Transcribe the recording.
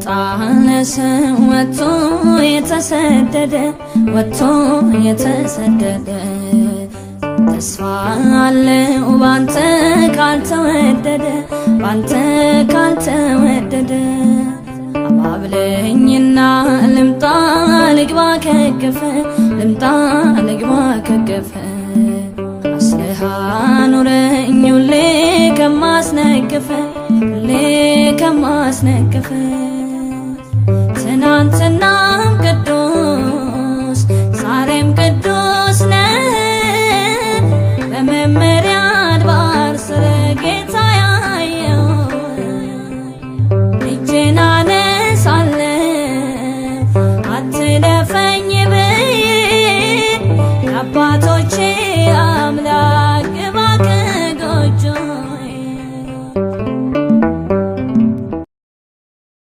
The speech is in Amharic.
የተጣለ ሰው ወጥቶ የተሰደደ፣ ወጥቶ የተሰደደ፣ ተስፋ አለው ባንተ ካልተወደደ፣ ባንተ ካልተወደደ። አባብለኝና ልምጣ ልግባ ከገፈ፣ ልምጣ ልግባ ከገፈ። አስረሃ ኑረኝ ሁሌ ከማስነቅፈ፣ ሁሌ ከማስነቅፈ። ትናንትና